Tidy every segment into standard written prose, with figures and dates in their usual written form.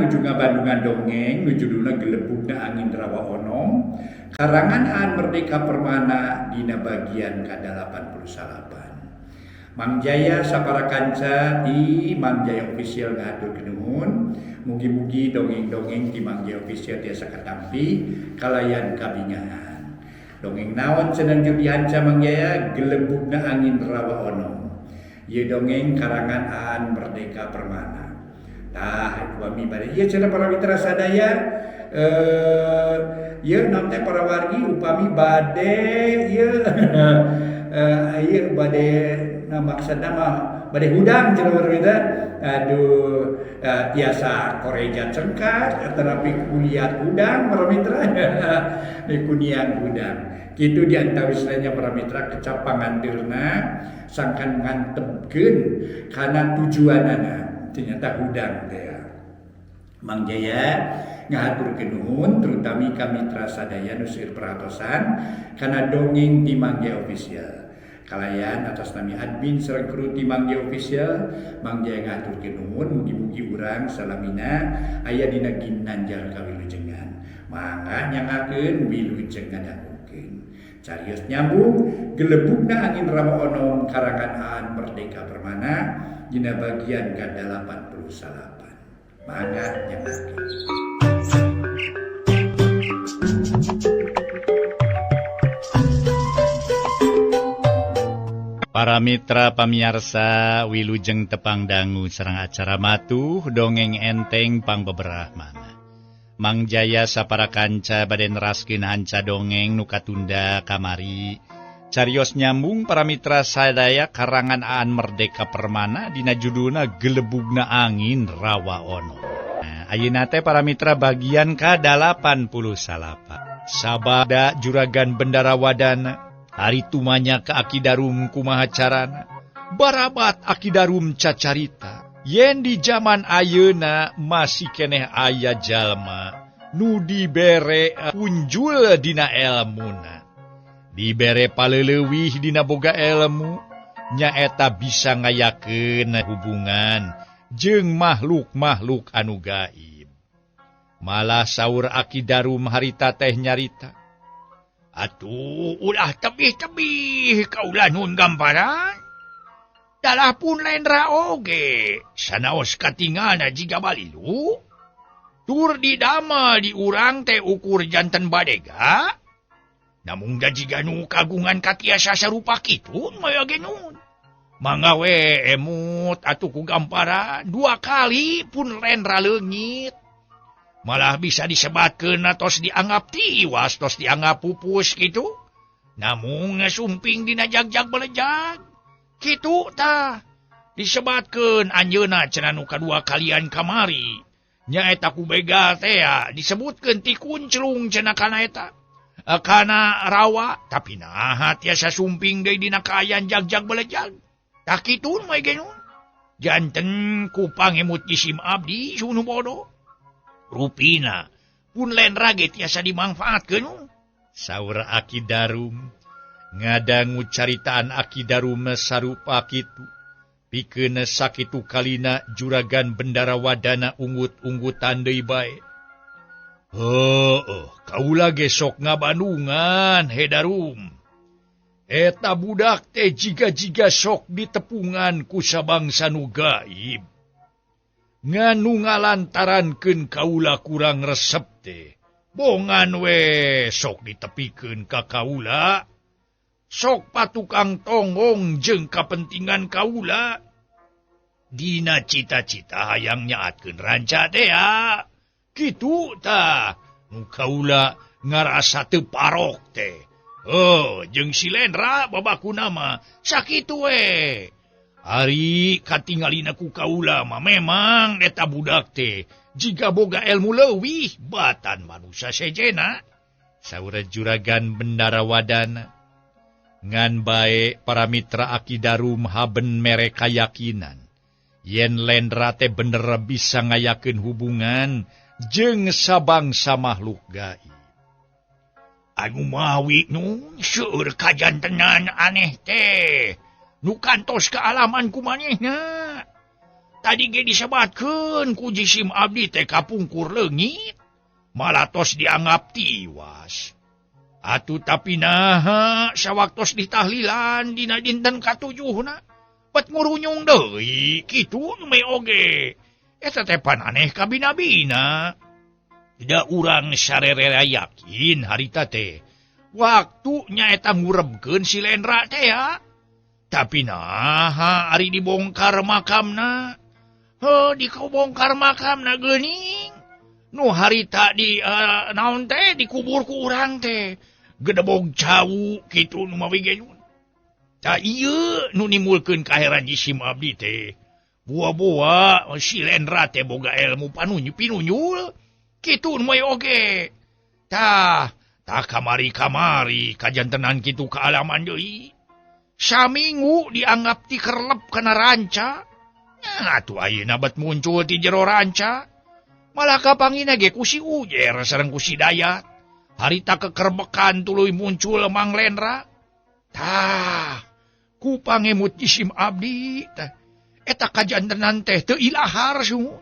Nuju ngabandungan dongeng nu judulna Gelebugna Angin Rawa Onom karangan Aan Merdeka Permana dina bagian ka-89. Mang Jaya sapara kanca di Mang Jaya Official ngahaturkeun nuhun. Mugi-mugi dongeng-dongeng di Mang Jaya Official tiasa katampi kalayan kabingahan. Dongeng naon cenah jeung dihanca Mang Jaya? Gelebugna Angin Rawa Onom. Ieu dongeng karangan Aan Merdeka Permana. Tah upami bade ieu cenah para mitra sadaya, ieu naon teh, para wargi, upami bade ieu ieu bade, nah, maksudna mah bade hudang cenah para mitra. Aduh, tiasa koreja cengkat tetapi kuliat hudang para mitra, kuniang hudang kitu. Di antawisna para mitra, kecap pangandeurna sangkan ngantepkeun kana tujuanana, ternyata hudang teh. Mang Jaya ngahaturkeun nuhun terutami ka mitra sadaya nu seueur perhatosan kana dongeng di Mang Jaya Official. Kalayan atas nami admin sareng kru ti Mang Jaya Official, Mang Jaya ngahaturkeun nuhun. Mugi-mugi urang salamina aya dina ginanjar kawilujengan. Mangga nyanggakeun, wilujeng ngadangukeun carios nyambung Gelebugna Angin Rawa Onom karangan Aan Merdeka Permana dina bagian ka-89. Mangga nyanggakeun. Para mitra pamiarsa, wilujeng tepang dangu sareng acara matuh dongeng enteng pangbeberah mana. Mang Jaya sapara kanca bade neraskeun hanca dongeng nu katunda kamari. Carios nyambung para mitra sadaya, karangan Aan Merdeka Permana dina judulna Gelebugna Angin Rawa Ono. Nah, ayeuna teh para mitra bagian ka-89. Sabada Juragan Bendara Wadana ari tumanya ka Aki Darum, kumaha carana? Barabat Aki Darum cacarita yen di zaman ayeuna masih keneh aya jalma nu dibere punjul dina elmuna, dibere paleleuwih dina boga elmu, nyaeta bisa ngayakeun hubungan jeung makhluk-makhluk anu gaib. Malah saur Aki Darum harita teh nyarita, "Atuh ulah tebih-tebih, kaula nun gamparan. Dalah pun lendra oge sanaos katinggalna jiga balilu. Tur didamel di urang teh ukur janten badega. Namung da jiga nu kagungan katiasa sarupa kitu mah ge nun. Mangga we emut atuh ku gamparan, dua kali pun lendra leungit. Malah bisa disebatkeun tos dianggap tiwas, tos dianggap pupus gitu. Namung sumping dina jagjag belejag kitu tah disebatkeun anjeunna cenah nu kadua kalian kamari nyaeta ku begal teh disebutkeun ti kunclung cenah kana eta kana rawa, tapi naha tiasa sumping deui dina kaayaan jagjag belejag?" Tah kitu mah ge janten ku pangemut jisim abdi sunu bodoh. Rupina pun lendra ge tiasa dimangfaatkeun," saur Aki Darum. Ngadangu caritaan Aki Darum sarupa kitu, pikeun sakitu kalina Juragan Bendara Wadana unggut-unggutan deui bae. "Heueuh, kaula ge sok ngabandungan, he Darum. Eta budak teh jiga-jiga sok ditepungan ku sabangsa nu gaib. Nganu ngalantarankeun kaula kurang resep teh bongan we sok ditepikeun ka kaula, sok patukang tonggong jeung kapentingan kaula dina cita-cita hayang nyaatkeun ranca teh ya. Kitu tah nu kaula ngarasa teu parok teh. Oh, jeung si Lendra babakuna mah sakitu we. Ari katingalina ku kaula mah memang eta budak teh jiga boga ilmu leuwih batan manusia sejena," saur Juragan Bendara Wadana. Ngan bae para mitra, Aki Darum haben mere kayakinan yen Lendra teh bener bisa ngayakeun hubungan jeung sabangsa makhluk gaib. "Anu mawi nu seueur kajantenan aneh teh nu kantos kaalaman ku manehna. Tadi ge disebatkeun ku jisim abdi teh kapungkur leungit. Malah tos dianggap tiwas. Atuh tapi naha sawaktos ditahlilan dina dinten katujuhna bet ngurunyung deui kitu nu me oge. Eta teh pan aneh kabina-bina. Da urang sarerera yakin harita teh waktu nyaeta ngurebkeun si Lendra teh ya. Tapi naha ari dibongkar makamna. Heuh dikobongkar makamna geuning. Nu harita di naon teh dikubur ku urang teh. Gedebog cau kitu nu mawi ge. Ta ieu nu nimbulkeun kaheran jisim abdi teh. Buah-buah si Lendra teh boga ilmu panunyu pinunyul. Kitu nu mawi oge. Tah, tah kamari-kamari kajantenan kitu kaalaman deui. Saminggu dianggap tikerlep kana ranca. Nah, atuh ayeuna bet muncul ti jero ranca. Malah kapangina ge ku si Ujer sareng ku si Dayat. Harita kekerbekan tuluy muncul Mang Lendra. Tah, ku pangemut jisim abdi teh. Eta kajantenan teh teu ilahar sungguh.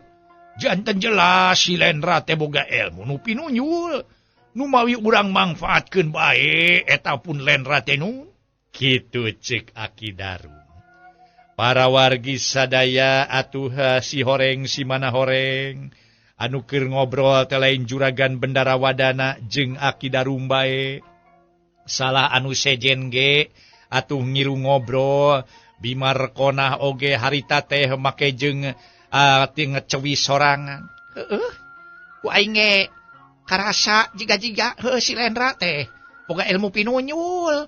Janten jelas si Lendra teh boga ilmu nu pinunyul. Nu mawi urang mangfaatkeun bae eta pun Lendra teh nu. Kitu cek Aki Darum. Para wargi sadaya atuh si horeng si mana horeng anu keur ngobrol teh lain Juragan Bendara Wadana jeung Aki Darum bae. Salah anu sejen ge atuh ngiru ngobrol Bimar Konah oge harita teh make jeung ti ngecewi sorangan. Heueuh. Ku aing ge karasa jiga-jiga heueuh si Lendra teh boga ilmu pinunyul.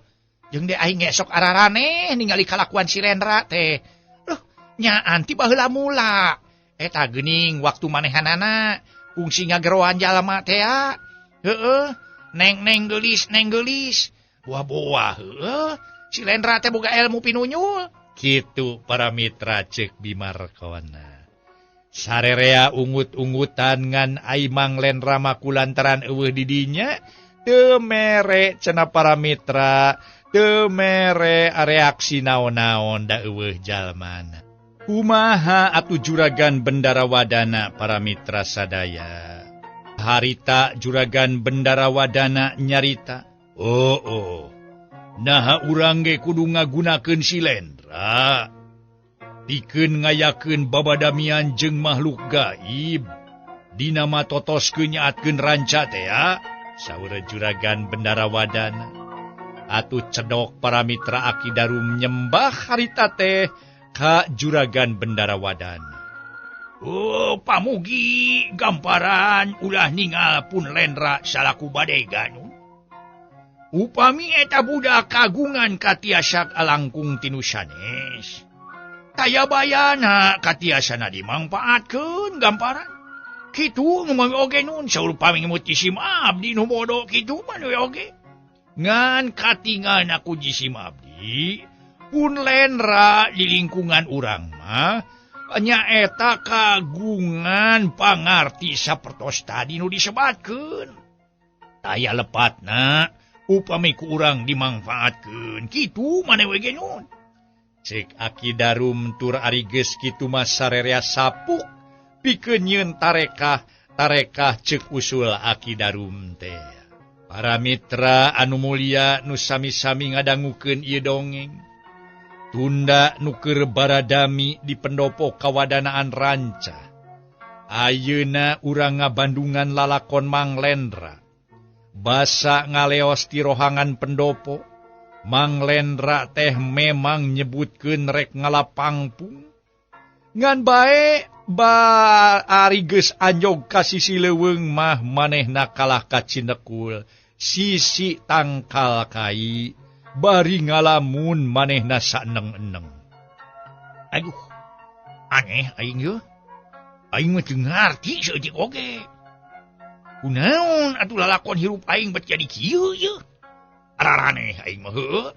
Jeung de aing ge sok araraneh ningali kalakuan si Lendra teh. Loh, nyaan ti baheula mula. Eta geuning waktu manehanana kungsi ngageroan jalma teh ya. Heueuh, neng-neng geulis, neng geulis. Buah-buah heueuh, si Lendra teh boga ilmu pinunyul. Kitu para mitra cek Bimar Kona. Sarerea ungut-ungutan ngan ai Mang Lendra mah kulantaran eueuh di dinya teu mere cenah para mitra. Teu mere reaksi naon-naon da eueuh jalmana. Kumaha atuh Juragan Bendara Wadana para mitra sadaya. Harita Juragan Bendara Wadana nyarita. Oh oh. Naha urang ge kudu ngagunakeun si Lendra. Pikeun ngayakeun babadamian jeung makhluk gaib. Dina matotoskeun nyaatkeun ranca teh ya. Saur Juragan Bendara Wadana. Atuh cedok para mitra Aki Darum nyembah harita teh ka Juragan Bendara Wadana. Oh, pamugi gamparan ulah ningal pun Lendra salaku badegan. Upami eta budak kagungan katiasa alangkung tinu sanes. Taya bayana katiasana dimangpaatkeun gamparan. Kitu ngomong oge nun saur pamimut jisim abdi nu bodoh kitu mah we oge. Ngan katingan aku jisim abdi pun Lendra di lingkungan urang mah nyaeta kagungan pangarti sapertos tadi nu disebatkeun. Taya lepatna upami ku urang dimangfaatkeun kitu maneh we ge nun. Cek Aki Darum tur ari geus kitu mah sarerea sapuk pikeun nyieun tarekah tarekah cek usul Aki Darum teh. Para mitra anu mulia nu sami-sami ngadangukeun ieu dongeng. Tunda nu keur baradami di pendopo kawadanaan ranca. Ayeuna urang ngabandungan lalakon Mang Lendra. Basa ngaleos ti rohangan pendopo, Mang Lendra teh memang nyebutkeun rek ngalapangpung. Ngan bae ba ari geus anjog ka sisi leuweung mah manehna kalah ka cinekul. Sisi tangkal kai bari ngalamun manehna saeneng-eneng. Aduh, aneh aing yeuh. Aing mah teu ngarti saeutik oge. Kunaon atuh lalakon hirup aing bet jadi kieu yeuh. Araraneh aing mah heueuh.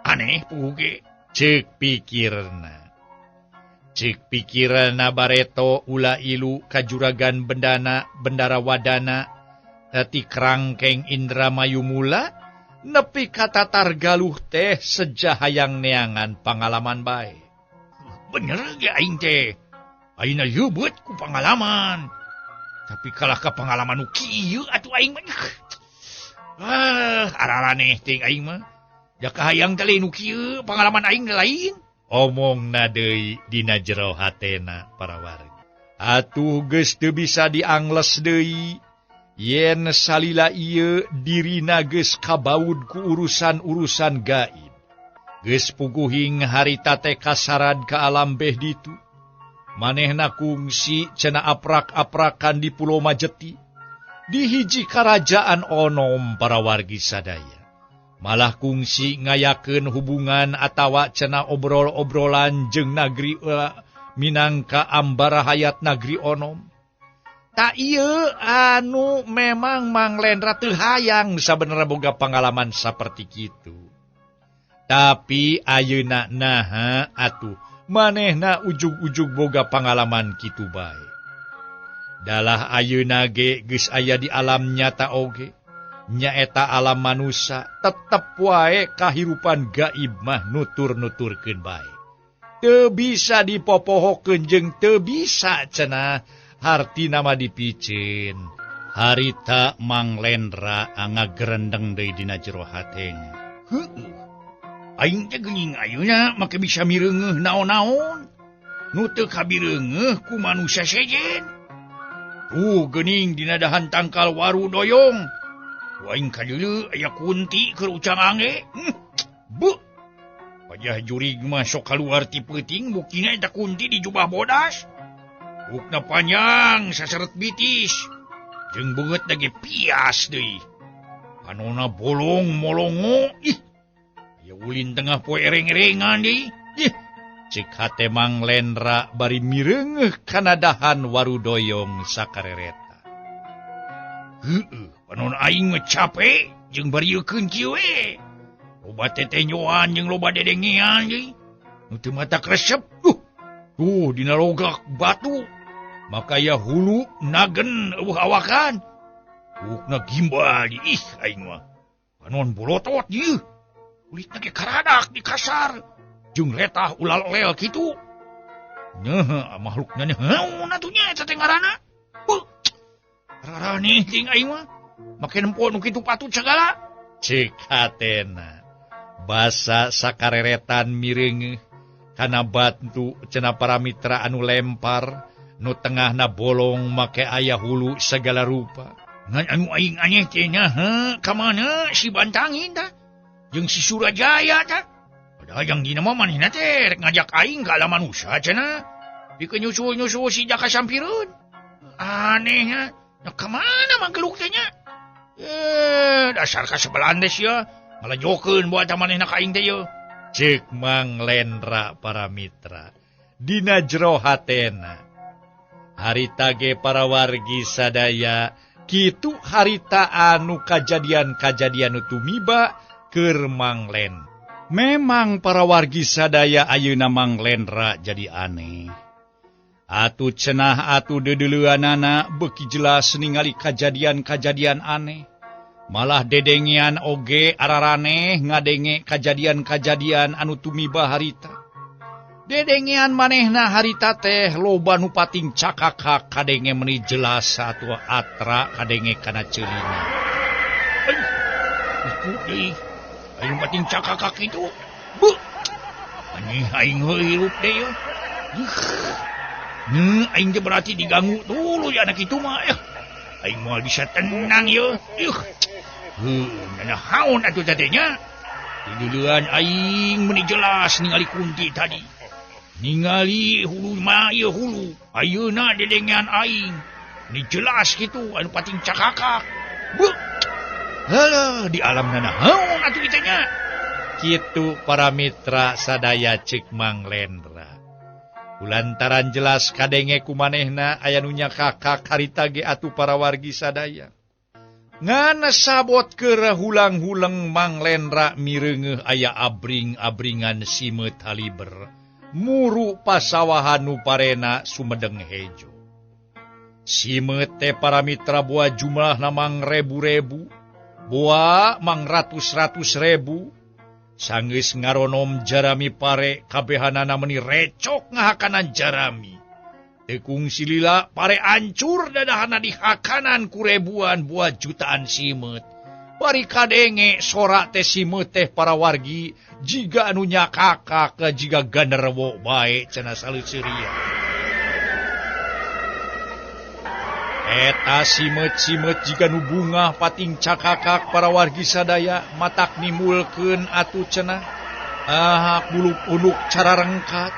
Aneh puguh ge. Ceuk pikirna. Ceuk pikirna bareto ulah ilu ka Juragan Bendana Bendara Wadana ti kerangkeng Indramayu mula nepi ka Tatar Galuh teh sejahayang neangan pangalaman bae. Bener ge aing teh. Ayeuna leubeut ku pangalaman. Tapi kalah ka pangalaman nu kieu atuh aing mah. Ah, araraneh ting aing mah. Da kahayang teh lain nu kieu, pangalaman aing lain. Omongna deui dina jero hatena para wargi. Atuh geus teu bisa diangles deui. Yen salila ieu dirina geus kabaud ku urusan-urusan gaib. Geus puguhing harita teh kasarad ka alam beh ditu. Manehna kungsi cenah aprak-aprakan di Pulau Majeti. Di hiji karajaan onom para wargi sadaya. Malah kungsi ngayakeun hubungan atawa cenah obrol-obrolan jeung nagri minangka ambara hayat nagri onom. Tak ieu anu memang Mang Lendra teu hayang sabenerna boga pangalaman saperti kitu. Tapi ayeuna naha atuh manehna ujug-ujug boga pangalaman kitu bae. Dalah ayeuna ge geus aya di alam nyata oge. Nyaeta alam manusa tetep wae kahirupan gaib mah nutur-nuturkeun bae. Teu bisa dipopohokeun jeung teu bisa cenah hartina mah dipiceun. Harita Mang Lendra ngagerendeng deui dina jero hatena. Heueuh. Aing teh geuning ayeuna make bisa mireungeuh naon-naon. Nu teu kabireungeuh ku manusia sejen. Tuh geuning dina dahan tangkal waru doyong. Ku aing kadeuleu aya kunti keur ucang angge. Beuh. Wajah jurig mah sok kaluar ti peuting buktina eta kunti di jubah bodas. Bukna panjang saseret bitis. Jeung beungeut lagi pias deui. Panona bolong molongo. Ih. Aya ulin tengah poe ereng-erengan deui. Ih. Cek hate Mang Lendra bari mireungeuh kana dahan waru doyong sakarereta. Heueuh, panon aing mah cape jeung barieukeun kieu we. Loba tetenyoan jeung loba dedengean deui. Nu teu mata resep. Tuh dina logak batu. Maka ya hulu nagen eueuh awakan. Bukna gimbal di ih aing mah. Panon bolotot ieu. Kulitna ge karadak di kasar. Jeung letah ulal-lel kitu. Neuh makhlukna naon atuh nya eta teh ngaranna? Beuh. Raraneh ting aing mah. Make nempo nu kitu patut sagala. Cek hatena. Basa sakareretan mireungeuh kana batu cenah para mitra anu lempar nu tengahna bolong make aya hulu segala rupa. Ngan anu aing aneh teh nya ka mana si Bantangin tah jeung si Surajaya tah. Padahal yang dina mah manehna teh rek ngajak aing ka alam manusia cenah. Pikeun nyusul-nyusul si Jaka Sampireun. Anehnya, nya ka mana manggeluk teh nya? Dasar kasebelan teh sia. Ngalajokeun buat manehna ka aing teh yeuh. Ceuk Mang Lendra para mitra dina jero hatena. Harita ge para wargi sadaya kitu harita anu kajadian-kajadian nu tumiba keur Mang Len. Memang para wargi sadaya ayeuna Mang Lendra jadi aneh. Atuh cenah atuh deudeuleunana beuki jelas ningali kajadian-kajadian aneh. Malah dedengean oge araraneh ngadenge kajadian-kajadian anu tumiba harita. Dedengean manehna harita teh loba nu pating cakakak kadenge meuni jelas atuh atra kadenge kana ceulina. Aduh, iku deui. Aing pating cakakak kitu. Beuh. Aneh aing heuh hirup deui yeuh. Neu aing teh berarti diganggu dulu ya anak itu mah. Aing moal bisa tenang yeuh. Yuh. Heuh, nanahaon atuh teh nya? Diduluan aing meuni jelas ningali kunti tadi. Ningali hulu mah ieu hulu. Ayeuna dedengean aing. Ni jelas kitu anu pating cakakak. Beuh. Halah, di alam nanahaon atuh kitu nya? Kitu para mitra sadaya ceuk Mang Lendra. Kulantaran jelas kadenge ku manehna aya nu nyakakak harita ge atuh para wargi sadaya. Ngan sabot keur hulang-huleng Mang Lendra mireungeuh aya abring-abringan simeut haliber. Muru pasawahan nu parena sumedeng hejo. Simeut teh para mitra boa jumlahna mang rebu-rebu, boa mang ratus-ratus ribu. Sanggeus ngaronom jarami pare kabehanana meuni recok ngahakanan jarami. Teu kungsi lila pare ancur dadahana dihakanan ku ribuan buah jutaan simeut. Bari kadenge sora teh simeut teh para wargi jiga anu nyakakak jiga genderuwo bae cenah saleuseurian. Eta simeut-simeut jiga nu bungah pating cakakak para wargi sadaya matak nimbulkeun atuh cenah. Ah buluk-uluk cara rengkat.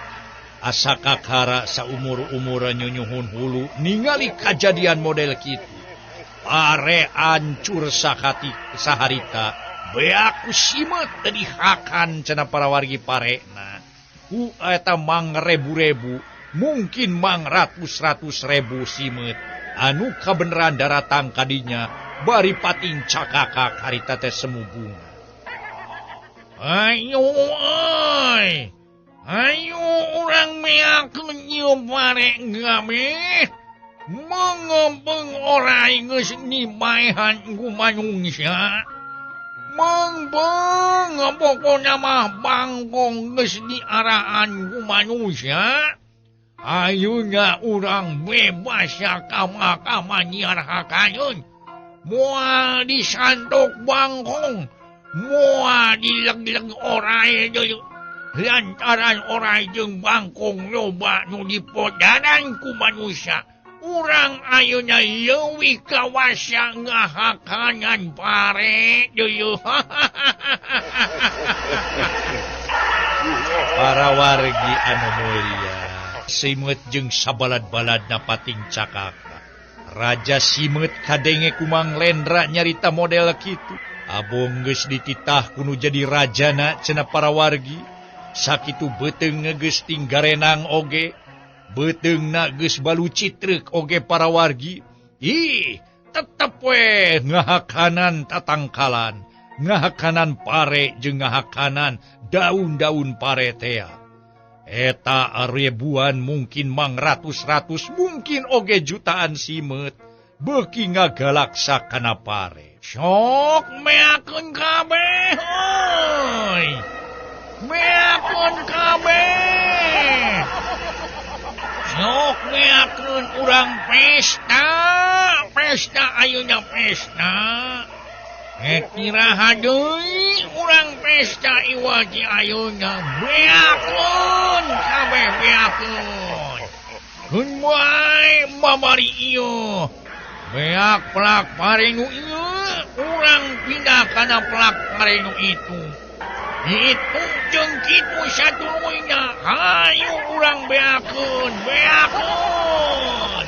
Asa kakara saumur-umuran nyunyuhun hulu ningali kajadian model kitu. Pare ancur sakati saharita beak ku simeut teu dihakan cenah para wargi parena. Ku eta mangrebu-rebu mungkin mangratus-ratus ribu simeut anu kabeneran daratang kadinya bari pating cakakak harita teh semu bunga. Ayo euy. Ayo urang meakeun ieu pare gawe. Mengempeng orai geus dibaehan ku manusia. Mengpeng pokona mah bangkong geus diaraan ku manusia. Ayeuna urang bebas sakama-kama nyiar hakayun. Moal disantok bangkong, moal dileg-leg orai deui. Lantaran orai jeung bangkong loba nu dipodaran ku manusia. Urang ayeuna leuwih kawasa ngahakanan pare deui. Para wargi anu mulia, simeut jeung sabalad-baladna pating cakaka. Raja simeut kadenge ku Mang Lendra nyarita model kitu. Abong geus dititah kudu jadi rajana cenah para wargi. Sakitu beuteung geus tinggarenang oge. Beuteungna geus balucitreuk oge para wargi. Ih, tetep we ngahakanan tatangkalan, ngahakanan pare jeung ngahakanan daun-daun pare tea. Eta ribuan mungkin mangratus-ratus mungkin oge jutaan simeut beuki ngagalaksa kana pare. Sok meakeun kabeh euy. Meakeun kabeh. Sok meakeun urang pesta, pesta ayeuna pesta. Kira deui urang pesta iwati ayeuna beakeun kabeh beakeun. Keun wae babari ieu. Beak pelak pare nu ieu, urang pindah kana pelak pare nu itu. Itu jeung kitu satuluyna, hayu urang beakeun, beakeun.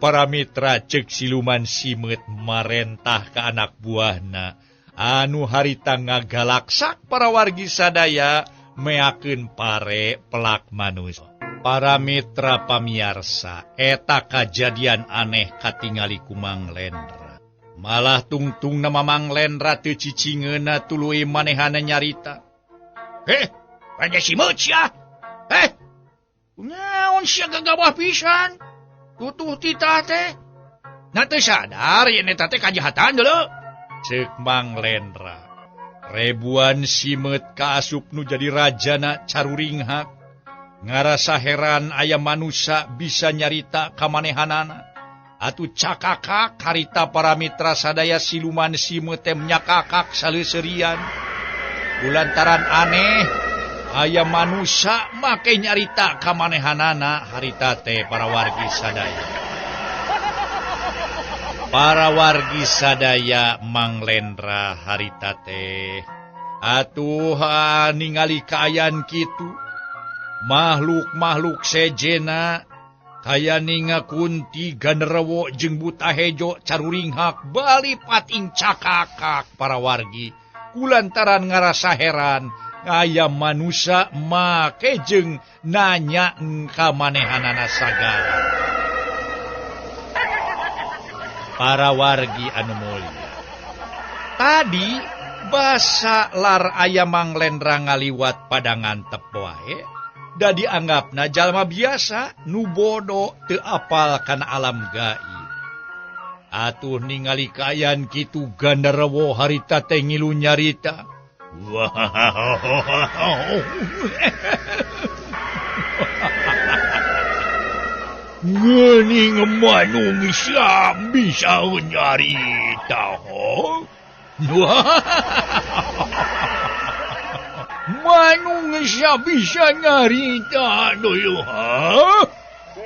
Para mitra cek siluman simeut marentah ka anak buahna anu harita ngagalaksak para wargi sadaya meakeun pare pelak manusia. Para mitra pamiarsa, eta kajadian aneh katingali ku Mang Lendra. Malah tungtung nama Mang Lendra teu cicingeuna tuluy manehana nyarita. Raja simeut sia. Naon sia gagabah pisan? Tutuh titah teh. Na teu sadar yen eta teh kajahatan deuleu. Ceuk Mang Lendra. Ribuan simeut kaasup nu jadi rajana caruringhak. Ngarasa heran aya manusia bisa nyarita kamanehanana. Atuh cakakak harita para mitra sadaya siluman simeut teh nyakakak saleuseurian. Kulantaran aneh aya manusia make nyarita kamanehanana harita teh para wargi sadaya. Para wargi sadaya Mang Lendra harita teh atuh ningali kaayaan kitu. Makhluk-makhluk sejena kaya ninga kunti genderuwo jeung buta hejo caruringhak bali pating cakakak para wargi kulantaran ngarasa heran aya manusia make jeung nanya ka manehanana sagala. Para wargi anu mulia, tadi basa lar aya Mang Lendra ngaliwat padangan tep wae da dianggapna jalma biasa nu bodoh teu apal kana alam gaib. Atuh ningali kaayaan kitu gandarewo harita teh ngilu nyarita. Geuning manusia bisa nyarita ho. Manusia bisa nyarita dulu ha.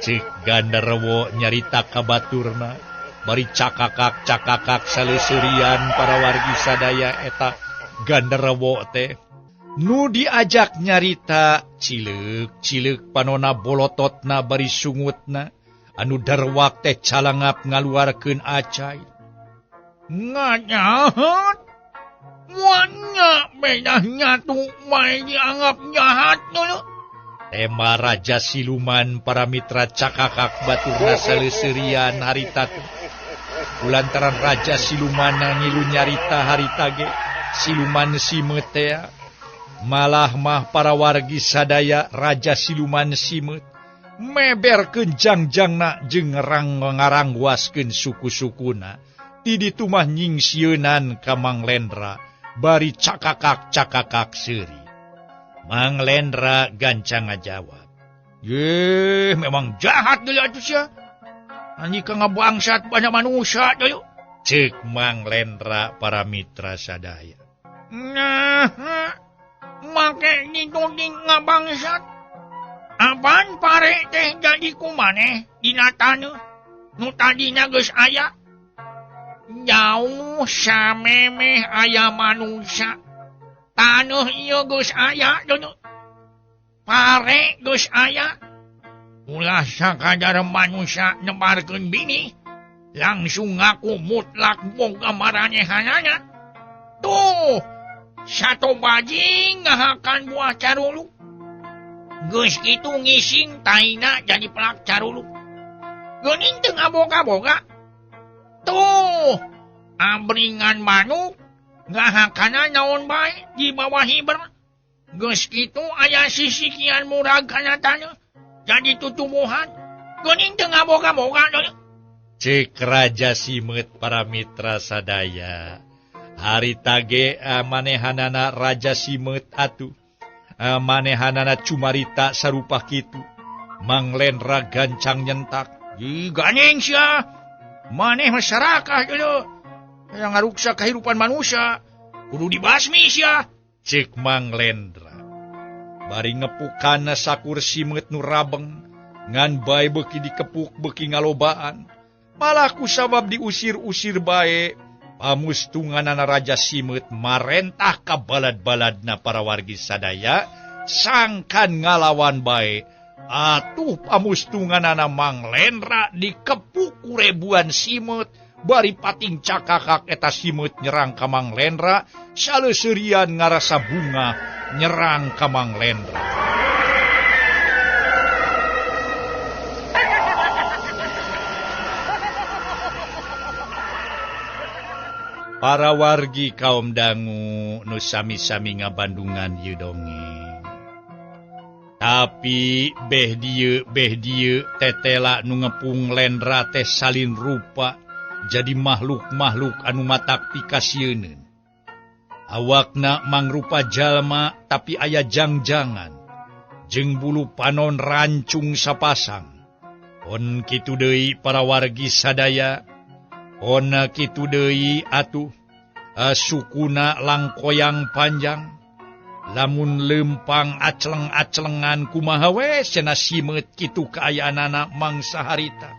Cik Gandarwo nyarita ka baturna bari cakakak-cakakak saleseurian para wargi sadaya eta Gandarwo teh. Nu diajak nyarita cileuk-cileuk panona bolototna bari sungutna anu darwak teh calangap ngaluarkeun acai. Ngajahat wanya bedah nyatu bae dianggap jahat dulu. Tema Raja Siluman para mitra cakakak baturna saleseurian harita teh. Kulantaran Raja Siluman ngilu nyarita harita ge Siluman simeut teh. Malah mah para wargi sadaya Raja Siluman simeut meberkeun jangjangna jeung ngarangguaskeun suku-sukuna. Ti ditu mah nyingsieunan ka Mang Lendra bari cakakak-cakakak seuri. Mang Lendra gancang ngajawab. Yeh, memang jahat deui atuh sia. Anjing ka ngabangsat banyak manusia deui. Ceuk Mang Lendra para mitra sadaya. Nah, make dituding ngabangsat. Apaan pare teh jadi kumaneh dina taneuh nu tadina geus aya. Jauh samemeh aya manusia. Taneuh ieu geus aya deuneu. Pare geus aya. Ulah sakadar manusia nebarkeun bini langsung ngaku mutlak boga maranehanana. Tuh, satu bajing ngahakan buah caruluk. Geus kitu ngising taina jadi pelak caruluk. Geuning teu ngaboga-boga. Tuh, abringan manuk ngahakana naon bae di bawah hiber. Geus kitu aya sisikian murag kana taneuh jadi tutumbuhan. Geuning teu ngaboga-boga deui. Ceuk Raja Simeut para mitra sadaya. Harita ge manehanana Raja Simeut atuh. Manehanana cumarita sarupa kitu. Mang Lendra gancang nyentak. Ih, gandeng sia. Maneh masyarakat deui. Yang ngaruksa kehidupan manusia. Kudu dibasmi sia. Ceuk Mang Lendra. Bari ngepukana sakur simeut nu rabeng. Ngan bae beuki dikepuk beuki ngalobaan. Malah ku sabab diusir-usir bae. Pamustunganana Raja Simeut marentah ka balad-baladna para wargi sadaya sangkan ngalawan bae. Atuh pamustunganana Mang Lendra dikepuk ku ribuan simeut bari pating cakakak eta simeut nyerang ka Mang Lendra saleseurian ngarasa bunga nyerang ka Mang Lendra. Para wargi kaum dangu nu sami-sami ngabandungan ieu dongeng. Tapi beh dieu tetela nu ngepung Lendra teh salin rupa jadi makhluk-makhluk anu matak pikasieuneun. Awakna mangrupa jalma tapi aya jangjangan jeung bulu panon rancung sapasang. On kitu deui para wargi sadaya. Ona kitu deui atuh sukuna langkoyang panjang lamun lempang acleng-aclengan kumaha we cenah simeut kitu kaayaanana mangsa harita.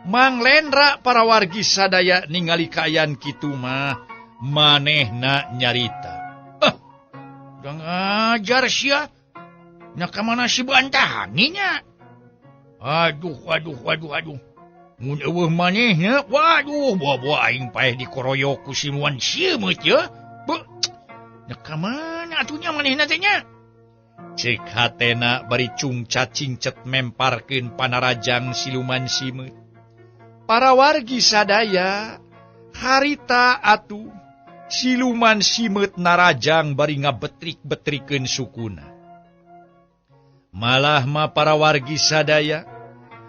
Mang Lendra para wargi sadaya ningali kaayaan kitu mah manehna nyarita. Udah ngajar sia. Nya ka mana si bantahan nya? Aduh aduh aduh aduh. Mun eueuh manehna, waduh, buah-buah aing paeh dikoroyok ku siluman simeut ye. Beuh, nya ka mana atuh nya manehna teh nya? Ceuk hatena bari cungcat-cingcet memparkeun panarajang siluman simeut. Para wargi sadaya harita atuh siluman simeut narajang bari ngabetrik-betrikeun sukuna. Malah mah para wargi sadaya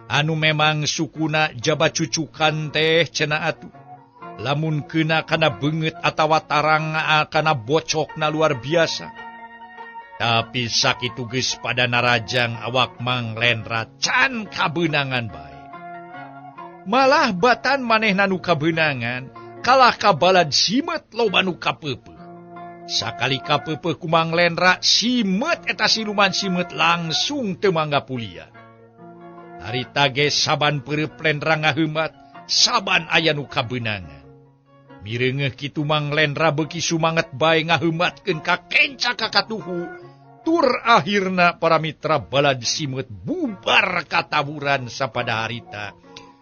anu memang sukuna jaba cucukan teh cenah atuh. Lamun kena kana beungeut atawa tarang kana bocokna luar biasa. Tapi sakitu geus pada narajang awak Mang Lendra can kabeunangan bae. Malah batan manehna nu kabeunangan kalah ka balad simeut loba nu kapeupeuh. Sakali kapeupeuh ku Mang Lendra simeut eta siluman simeut langsung teu mangga pulian. Harita ge saban peureup Lendra ngaheumat, saban aya nu kabeunangan. Mireungeuh kitu Mang Lendra beuki sumanget bae ngaheumatkeun ka kenca ka katuhu. Tur akhirna para mitra balad simeut bubar katawuran sapada harita.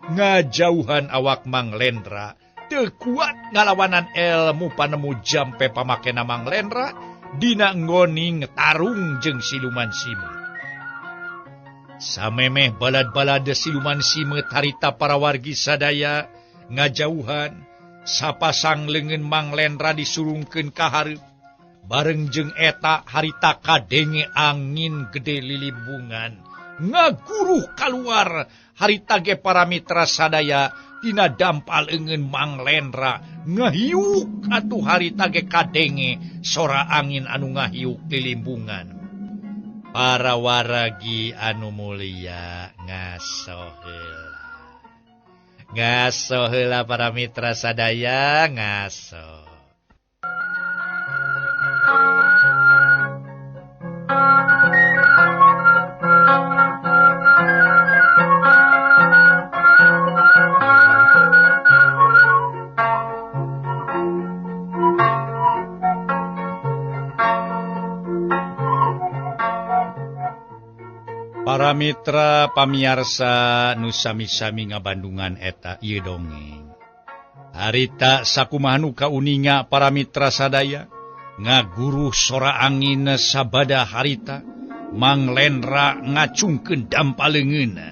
Ngajauhan awak Mang Lendra teu kuat ngalawanan elmu panemu jampe pamakena Mang Lendra dina nggoning tarung jeung siluman simeut. Samemeh balad-balad siluman simeut harita para wargi sadaya ngajauhan, sapasang leungeun Mang Lendra disurungkeun ka hareup. Bareng jeung eta harita kadenge angin gede lilimbungan ngaguruh kaluar harita ge para mitra sadaya tina dampal leungeun Mang Lendra ngahiuk atuh harita ge kadenge sora angin anu ngahiuk lilimbungan. Para waragi anu mulia ngaso heula. Ngaso heula para mitra sadaya ngaso. Para mitra pamiarsa nu sami-sami ngabandungan eta ieu dongeng. Harita sakumaha nu kauninga para mitra sadaya ngaguruh sora angin sabada harita Mang Lendra ngacungkeun dampaleungeunna.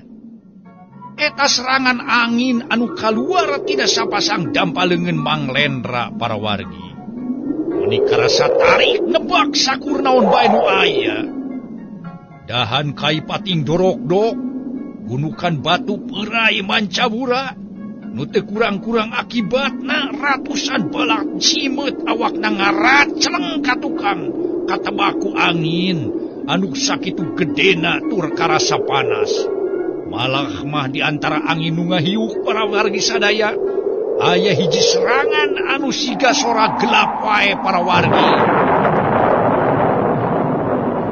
Eta serangan angin anu kaluar tidak sapasang dampaleungeun Mang Lendra para wargi. Meni karasa tarik nebak sakur naon bae nu aya. Dahan kai pating dorok-dok, gunukan batu perai mancabura, nu teu kurang-kurang akibatna ratusan balak cimeut awakna ngaraceleng ka tukang, katebaku angin anu sakitu gedena tur karasa panas. Malah mah di antara angin nu ngahiuk para wargi sadaya, aya hiji serangan anu siga sora gelap wae para wargi.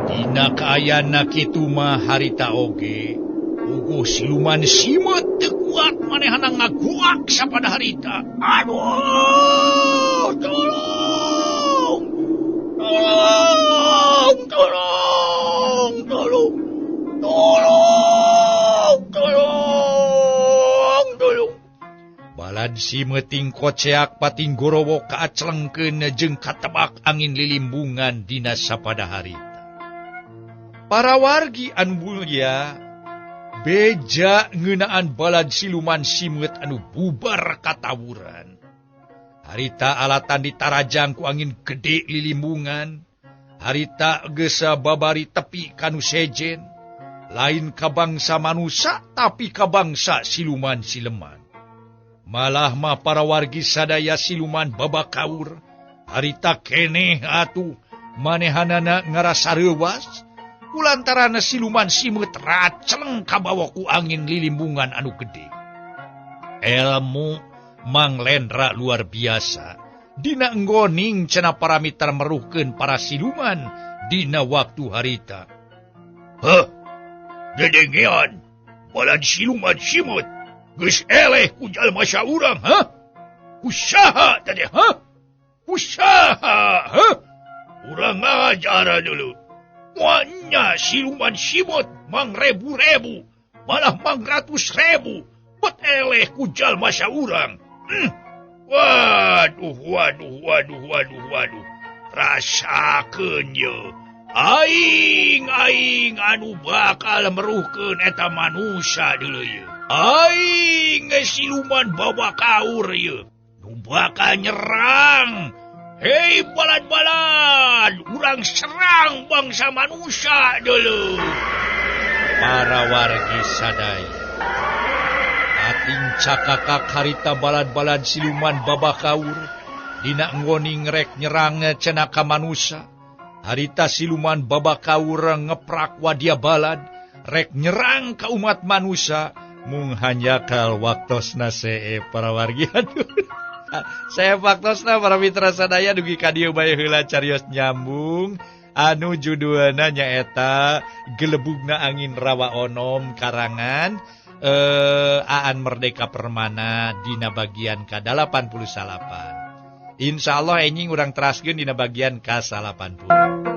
Dina kaayana kitu mah harita oge uguh siluman simeut teu kuat manehna ngaguak sapada harita. Aduh, tolong, tolong, tolong, tolong, tolong, tolong, tolong. Balad simeut koceak pating gorowok kaaclengkeun jeung katebak angin lilimbungan dina sapada harita. Para wargi anu mulia beja ngeunaan balad siluman simeut anu bubar katawuran. Harita alatan ditarajang ku angin gede lilimbungan. Harita geus babari tepi kanu sejen. Lain ka bangsa manusa tapi ka bangsa siluman sileman. Malah mah para wargi sadaya siluman babakaur. Harita keneh atuh manehanana ngarasa reuwas. Kulantaran siluman simeut raceleng kabawa ku angin lilimbungan anu gede. Elmu Mang Lendra luar biasa. Dina enggoning cenah para mitra meruhkeun para siluman dina waktu harita. Heh, dedengean balad siluman simeut geus eleh ku jalma saurang, hah? Ku saha tadi, hah? Ku saha, hah? Urang ngajar dulu. Muanya siluman simut mang rebu-rebu, malah mang ratus ribu, bet eleh ku jalma saurang. Waduh, waduh, waduh, waduh, waduh. Rasakeun ye. Aing, aing anu bakal meruhkeun eta manusia deuleu ye. Aing siluman babakaur ye. Nu bakal nyerang. Hei balad-balad, urang serang bangsa manusia dulu. Para wargi sadaya. Pating cakakak harita balad-balad siluman babakaur dina nggoning rek nyerang cenah ka manusa. Harita siluman babakaur ngeprak wadia balad rek nyerang ka umat manusa mung hanjakal waktosna see para wargi. Aduh. Saya waktosna para mitra sadaya dugi ka dieu bae heula carios nyambung anu judulna nyaeta Gelebugna Angin Rawa Onom karangan Aan Merdeka Permana dina bagian ka-89. Insya Allah enjing urang teraskeun dina bagian ka-80.